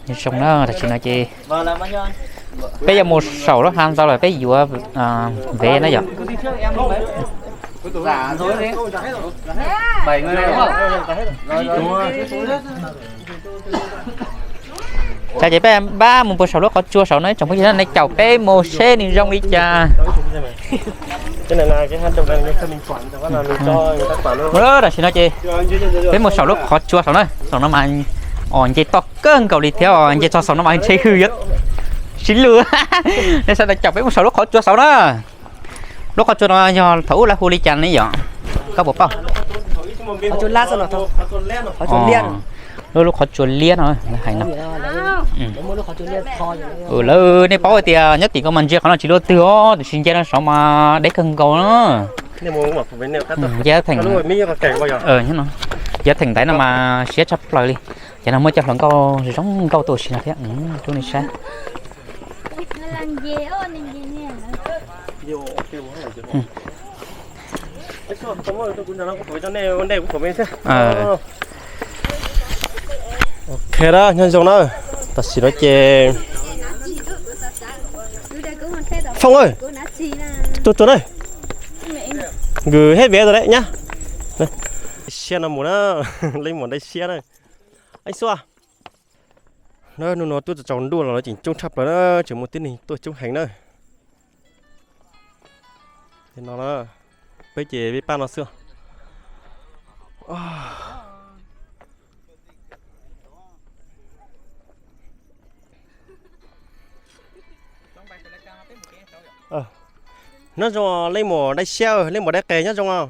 Zoo na, tam sim no ces peb yuav mus saum lub hav ntawd lawm, peb yuav vev na yom. Cas ces peb pab mus puag saum lub qhov tsua saud na, tsoom phooj ywg, nej caum peb mus seb nws zoo li cas. Tam sim no ces peb mus saum lub qhov tsua saud na, saum no mas nce toj kawg nkaus li thiab, nce txog saum no mas ntshe hwj yuav tsis lwj. Nej sawv daws caum peb mus saum lub qhov tsua saud na. Lub qhov tsua no yog thaum ub lawv hu li cas ne yom? Koj puas paub? Lub, lub qhov tsua liab no lawv hais no. Lawv, nej paub tias nyob tim ko mas ntsia qhov no tsis luaj twg os, tiam sis nce no saud mas deb kawg nkaus na. Nce theem, nce theem ntaiv no mas siab tshaj plaws li. Ces no muaj cov hluas nkauj zoo nkauj tuaj ua si no thiab, rub nej saib. Ok da, nyob zoo na. Tam sim no ces Fooj, tuaj tsuag na. Nws hej vev tau nyab. Siab no mus na, Leej Muas dai siab na. Eeb Xua, hnub no tuaj tsaus ntuj los lawv tseem coob tshaj plaws na, tseem muaj tib neeg tuaj coob heev na. No peb ces peb pab no xwb. Nyob zoo Leej Muas dai siab, Leej Muas dai qe nyob zoo os.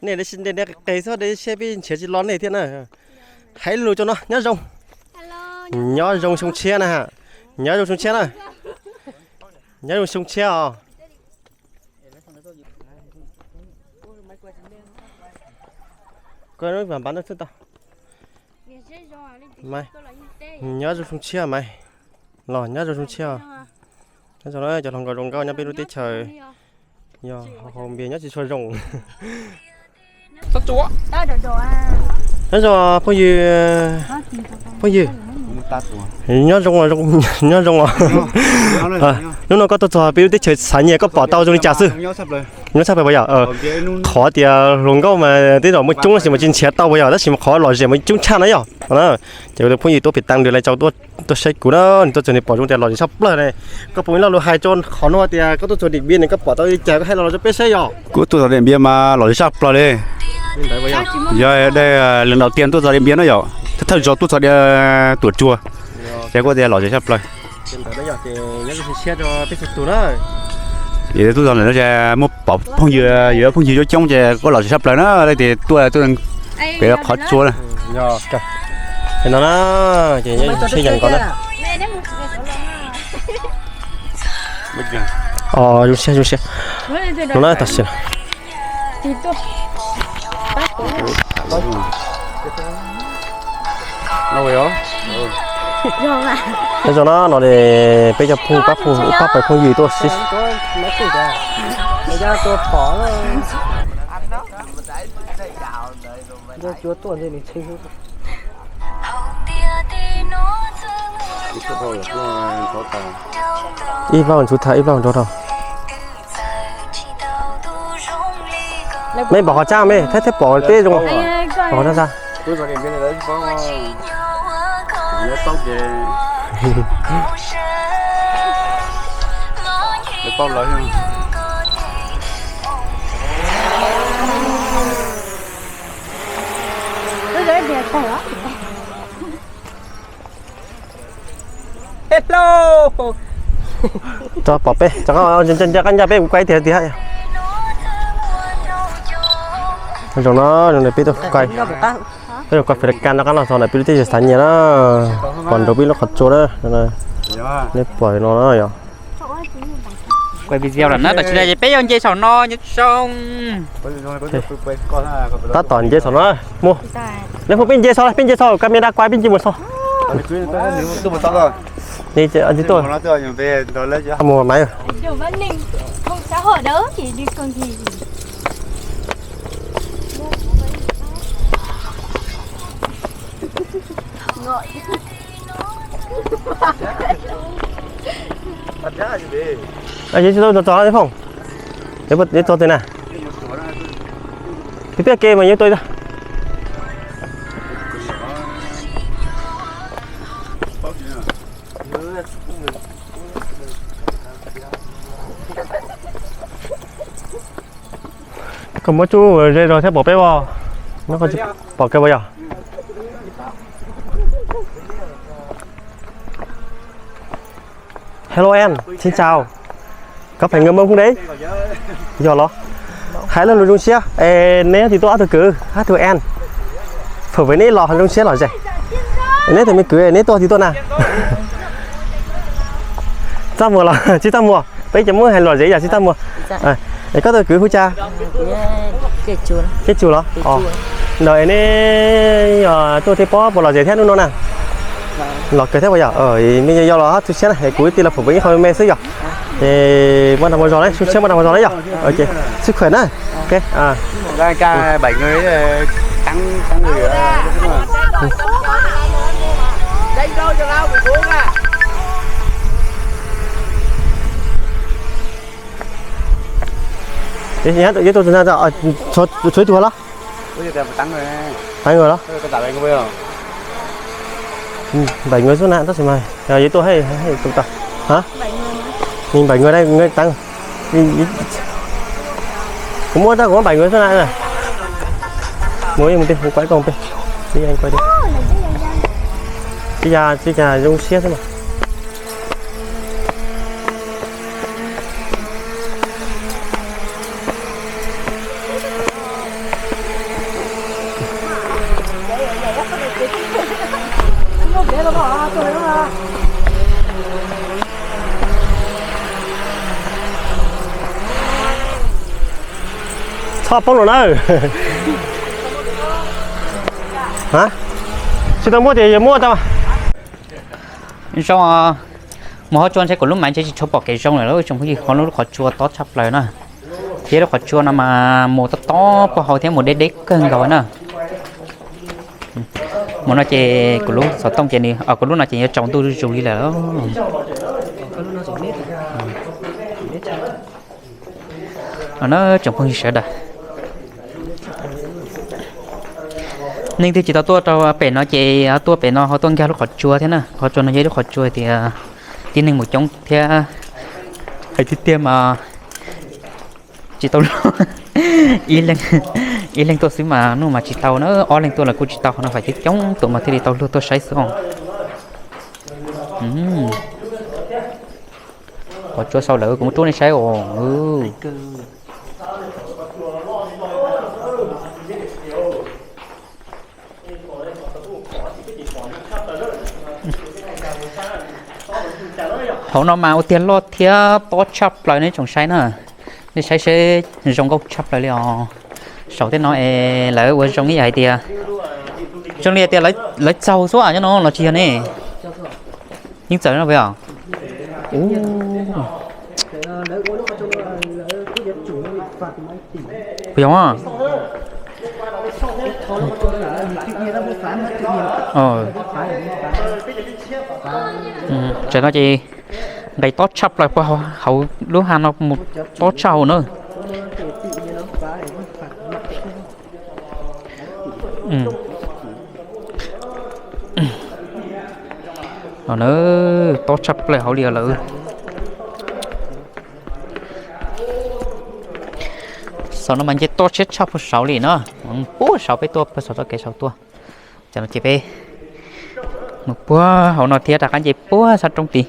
Nej dai qe xwb, dai siab peb nrhiav tsis los nej thiab na. Hais lus rau no, nyob zoo. Nyob zoo xyoo tshiab na. Nyob zoo xyoo tshiab na. Nyob zoo xyoo tshiab os. Nyob zoo xyoo tshiab mas. Los nyob zoo xyoo tshiab. Nyob zoo cov hluas nkauj zoo nkauj nyob peb lub teb chaws. Yog haus npias nyob tsis tshua zoo. Nyob zoo phooj ywg, phooj ywg. Nyob zoo, nyob zoo. Hnub no koj tuaj txog peb lub teb chaws Xav Nyias koj pom tau zoo li cas xwb? Nyob tshaj plaws puas yog? Qhov tias hluas nkauj mas tej zaum muaj coob tab sis mas tsis nrhiav tau puas yog, tab sis mas qhov lom zem mas coob tshaj na yom. Ces phooj ywg tuaj pem tang dws lais tsaus tuaj saib kuv na, nws tuaj txog nws pom zoo tias lom zem tshaj plaws ne. Koj puas muaj lo lus hais rau qhov no tias koj tuaj txog Điện Biên ne, koj pom tau li cas koj hais los rau peb saib yom. Kuv tuaj txog Điện Biên mas lom zem tshaj plaws li. Yog dej lần đầu tiên tuaj txog Điện Biên na yom, thawj zaug tuaj txog Tuam Tsuag, ces kuv tias lom zem tshaj plaws. Ces tuaj txog ntawm no ces muaj pom phooj ywg, yuav phooj ywg coob coob ces kuj lom zem tshaj plaws na, leej twg tuaj tuaj pem qhov tsua na. No na, ces nyob zoo sib yees ko na. Zoo siab, zoo siab. No na, tam sim no no peb cov phooj pab phooj ywg tuaj sib Ib pab ntsub tham ib pab nrov rau. Mej pom qhov tsav mej thiaj thiaj pom peb zoo. Pom qhov tsav. Tso pom peb, tso qab ncaj peb kuv kuaj ib tiag tiag. Zoo no, peb tuaj kuaj, peb tuaj kuaj fem kas rov qab los txog ntawm peb lub teb chaws Xav Nyias na, pom nraud peb lub qhov tsua na, nej pom no na yom. Kuaj video lawm na, tam sim no peb yuav nce saum no nyob zoo. Tab tom nce saum no, mus. Neb phooj peb nce saum, peb nce saum, camera kuaj peb nce mus saum. Mus mas. Yog tsis tau txog txog na Foom, yog txog twg na? Peb peb ke mas yog tau. Koj muab tsuj ze rau thiab pom peb os. Pom kawg puas yog? Hello em, xin chào. Có phải người Mông không đấy? Yog los? Hais lus zoo siab. Neb twb tuaj ob tug kwv, hab tug en. Phim neb los zoo siab lom zem. Neb tus me kwv neb tuaj twb tuaj na. Txaj muag los tsis txaj muag? Peb cov Hmoob hais lom zem yam tsis txaj muag. Es koj tus kwv hu cas? Koj tsuj los? Ntawd neb yog tuaj thiab pob puas lom zem thiab hnub no na? Lom kawg thiab puas yog? Me yog los hab tu siab na, kuv ib tij los phim ib qho me xwb yog. Es muaj dag muaj zog na, tu siab muaj dag muaj zog na yog. Xwb khuam na. Yog tus na, tshuav ib tug los? Pab nkaus los? Bảy người xwb na, tab sis mas yog yuav tuaj tus tau. Hả? Mình bảy người đây, người tăng. Kuv muab rau kuv muab bảy người xwb na. Mus ib mus ti, kuv quay koj mus pem. Tib yam, tib yam zoo siab xwb mas. Txhob poob lawm na. Tsis tau muab ces yog muab tau. Zoo, mus hauv tsua ntshe kuv lub maiv ntshe tsis tshua pom kev zoo lawm, tsoom phooj ywg, ho lub qhov tsua tob tshaj plaws na. Thiab lub qhov tsua no mas mus tob tob puag hauv thiab mus deb deb kawg nkaus na. Mus no ces kuv lub xov tooj ces nws, kuv lub no ces yuav tsaus ntuj zuj zus li lawm. No na tsoom phooj ywg sawv daws, neeg twg tsis tau tuaj rau pem no ces tuaj pem no ho tuaj nkag lub qhov tsua thiab na. Qhov tsua no yog ib lub qhov tsua tias tib neeg mus coob thiab. Hais tiag tiag mas tsis tau luag, ib leeg tuaj xwb mas hnub mas tsis tau na, ob leeg tuaj los kuj tsis tau, qhov no fais coob coob tus mas thiaj li tau luag tuaj saib xwb os. Qhov tsua sau lawm, kuv muab rub nej saib os. Hauv no mas ua tiag loj thiab tob tshaj plaws nej tsoom saib na. Nej saib seb zoo nkauj tshaj plaws li os. Saum tej no es lawv ua zoo ib yam hais tias, zoo li tias lawv txaug xwb nyob no los tsis yog ne? Yeej txawm no puas yog? Puas yog? Tam no ces nqis tob tshaj plaws puag hauv lub hav no mus tob tshaj hauv na. Tob tshaj plaws hauv li lawm. Saum no mas nce tob tshaj tshaj puag saud li na. Puag saud peb tuaj puag saum txoj kev saud tuaj. Tam no ces peb mus puag hauv no thiab rov qab nce puag sab roob tid.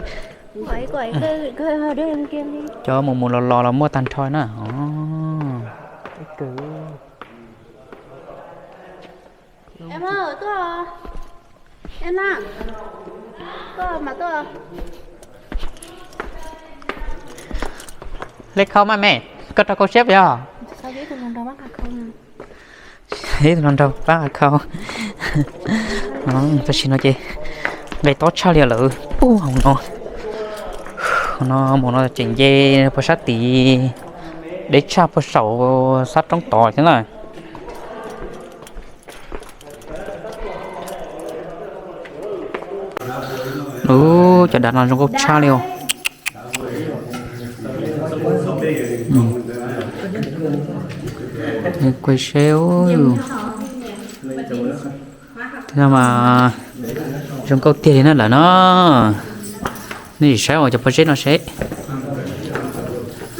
Cov mus mus los los los muaj tag nrho na. Lej khau maj me, koj rau khau siab puas yog? Ib tug hluas nraug pab khau. Tam sim no ces nqis tob tshaj li lawm puag hauv no. Hauv no mus no tseem nce puag sab tid, deb tshaj puag saum sab roob tod thiab na. Ub, cov dav no zoo nkauj tshaj li os. Kuj seb, no mas zoo nkauj tiag li na lawm no. Nej sim saib ua cov pob zeb no seb,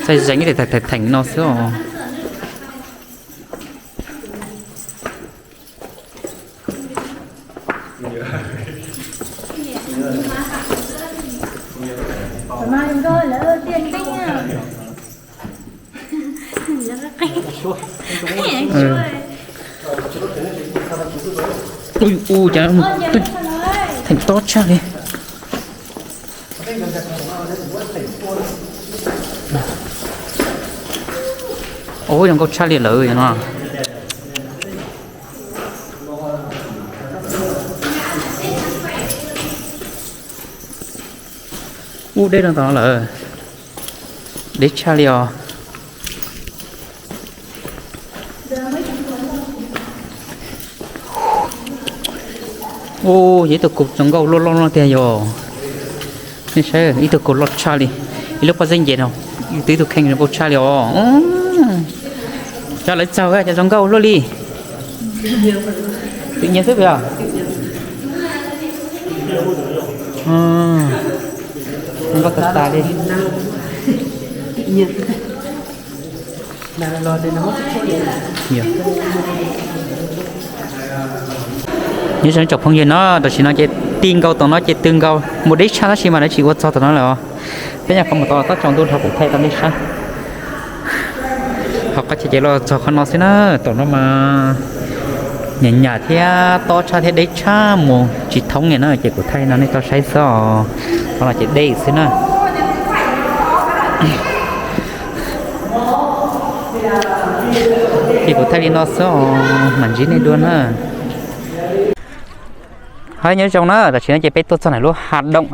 txaij zeeg ib theem no xwb os. Ui, ua cas theem tob tshaj li. Ub, zoo nkauj tshaj li lawm no. Ub, deb rau tod lawm. Deb tshaj li os. Ub, yog ib tug kaus zoo nkauj loj loj loj tiag yog. Nej saib, ib tug kaus loj tshaj li. Ib lub pob zeb nce no, twb ib tug kheej zoo nkauj tshaj li os. Cov lawv txaug cov zoo nkauj luaj li. Twm nyias xwb puas yog? Zoo nkauj tag tag li. Nyob zoo tsoom phooj ywg no, tam sim no ces ti nkaus tom no ces tw nkaus mus deb tshaj tab sis mas lawv tsis ua txog tom no lawm os. Peb nyuam qhuav mus tom toj tsaus ntuj dhau kuv thaij rau nej saib. Ho qhov chaw ces los txog qhov no xwb na, tom no mas nyam nyam thiab tob tshaj thiab deb tshaj mus tsis thoob li na, ces kuv thaij no nej tau saib xwb os. Qhov no ces deb xwb na. Ces kuv thaij li no xwb os, mam ntsib nej dua na. Hab nyob zoo na, tam sim no ces peb tuaj txog ntawm lub hav doom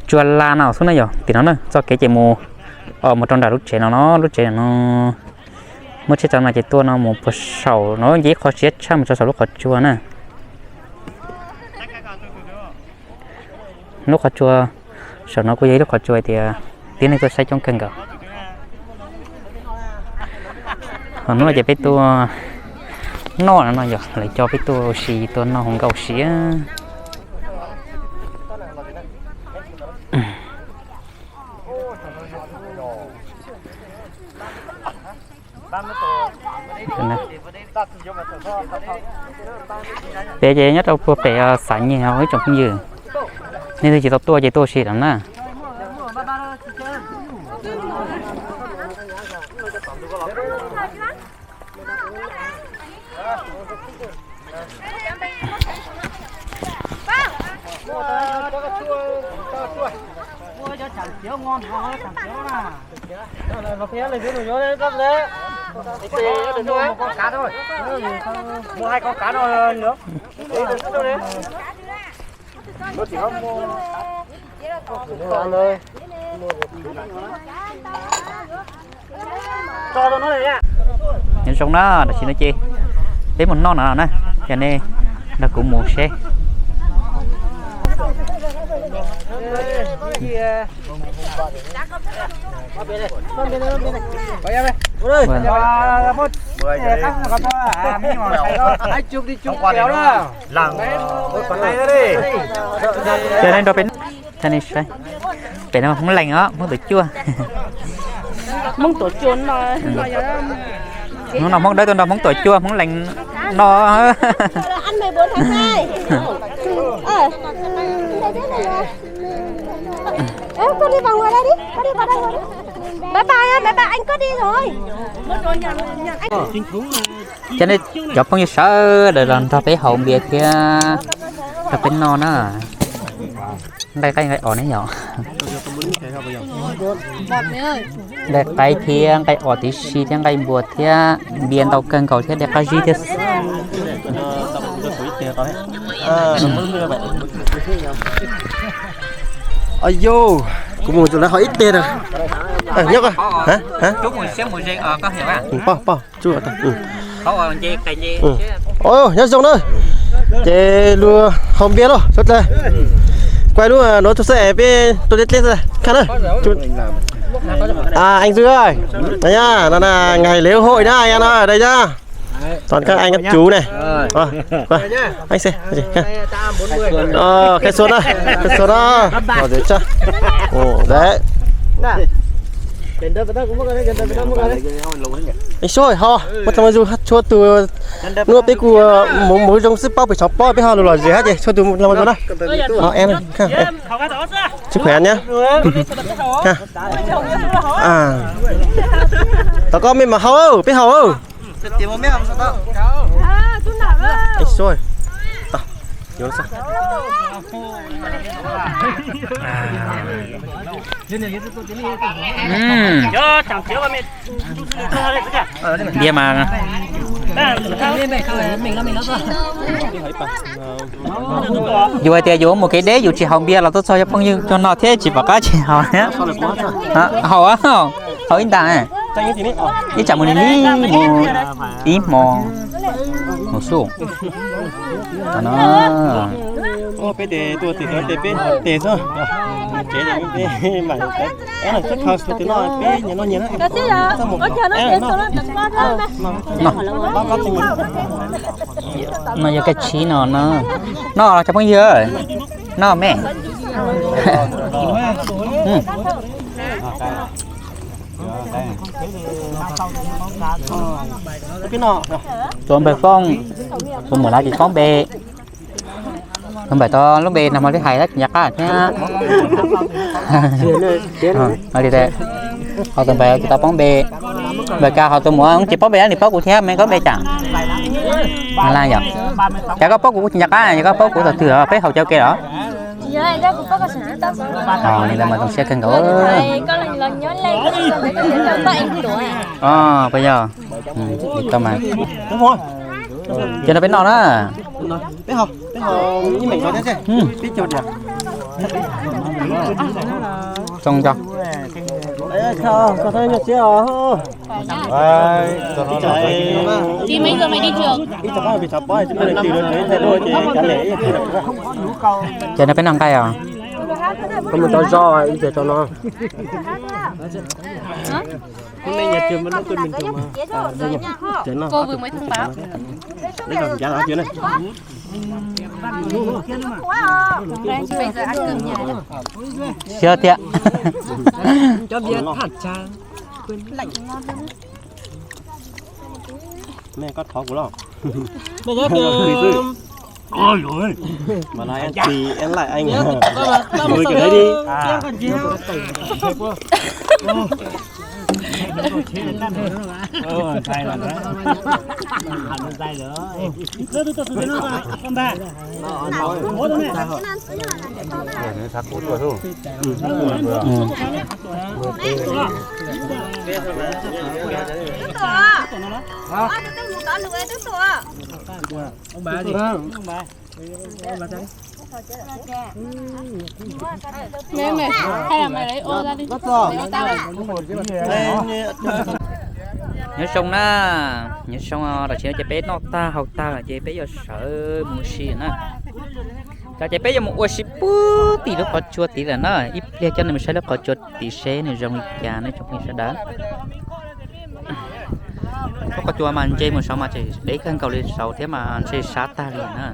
Tsua La no xwb na yog, tim no na txoj kev ces mus mus rau nram lub tsev no no, lub tsev no muab tsheb tso no ces tuaj no mus puag saum no ces ib qho siab tshaj mus rau saum lub qhov tsua na. Lub qhov tsua saum no kuj yog ib lub qhov tsua tias tib neeg tuaj saib coob kawg nkaus. Ho hnub no ces peb tuaj noj no no yog lawv coj peb tuaj ua si tuaj noj hluas nkauj ua si. Pem ces nyob rau puag pem Xav Nyeg os ib tsoom phooj ywg. Nej leej twg tsis tau tuaj ces tuaj ua si lawm na. Nyob zoo na, tam sim no ces peb mus noj no na, yog nej nrog kuv mus seb. Ces nej nrog peb, pem no Hmoob Lees os, Hmoob Tuam Cuaj. Hmoob Tuam Cuaj no, hnub no Hmoob Dawb tuaj nrog Hmoob Tuam Cuaj, Hmoob Lees no. Ces nej cov phooj ywg sawv daws los nrog peb haus npias thiab nrog peb noj na. Nqaij qaib nqaij os ne yom. Nqaij qaib thiab nqaij os tib si thiab nqaij npua thiab npias ntau kawg nkaus thiab dej qab zib thiab. Yus, kuv mus tus lawv ho ib teg na. Nyob, poj, poj, nyob zoo na. Ces lug haus npias lauj suav dlawg. Kuaj lub nuav rua xwb es peb rua dleb dleb xwb khaj na. Anh Duy ơi, no là ngày lễ hội đó anh ăn ơi, đây nhá. Toàn các anh các chú này. Anh xem. Khai xuân đó, khai xuân đó. Ồ, đấy. Anh Sôi, ho, muab dlhau zuj, tshuav tug nuav peb kuj mus mus zoo xwb paub peb tshav pob peb ho lug lom zem hab ces tshuav tug dlhau zuj na. Ho em, tsis khỏe nhá. Tau koj mej mas haus, peb haus. Anh Sôi. Npias mas yus hais tias yus mus kev deb yus tsis haus npias los tuaj txog cov phooj ywg cov no thiab tsis pom qab tsis haus. Haus, haus ib nta, ib tsam mus li ib hmo mus xwb. Peb tes tuaj tim no ces peb tes xwb, tsev peb mam li, no peb nyias noj nyias na. No yog kab tsib no, noj los cov phooj ywg, noj me. Tus npawg Foob, tus muam lav tsis paub npe. Tus npawg tod lub npe nag hmo twb hais tsis nco qab thiab. Ho tus npawg tsis tau paub npe. Npawg Kas, ho tus muam tsis paub npe, nws paub kuv thiab, me koj npe cas? Laj yom. Cas koj paub kuv kuj tsis nco qab, yog koj paub kuv thaum twg os, peb haus cawv ke los? Li ntawd mas zoo siab kawg nkaus. Puas yog? Li tau mas. Ces no peb noj na. Zoo nco. Ces no peb noj nqaij os. Koj mus tau zog ib tug tau no. Siab thiab. Nyob zoo na, nyob zoo, tam sim no ces peb noj tag haus tag lawm ces peb yuav sawv mus si na. Tam ces peb yuav mus ua si puag tim lub qhov tsua tid lawm na, ib pliag coj nej mus saib lub qhov tsua tid seb nws zoo li cas nej tsoom phooj ywg sawv daws. Lub qhov tsua mas ntse mus saud mas tseem deb kawg nkaus li saud thiab mas ntshe sab tag li na.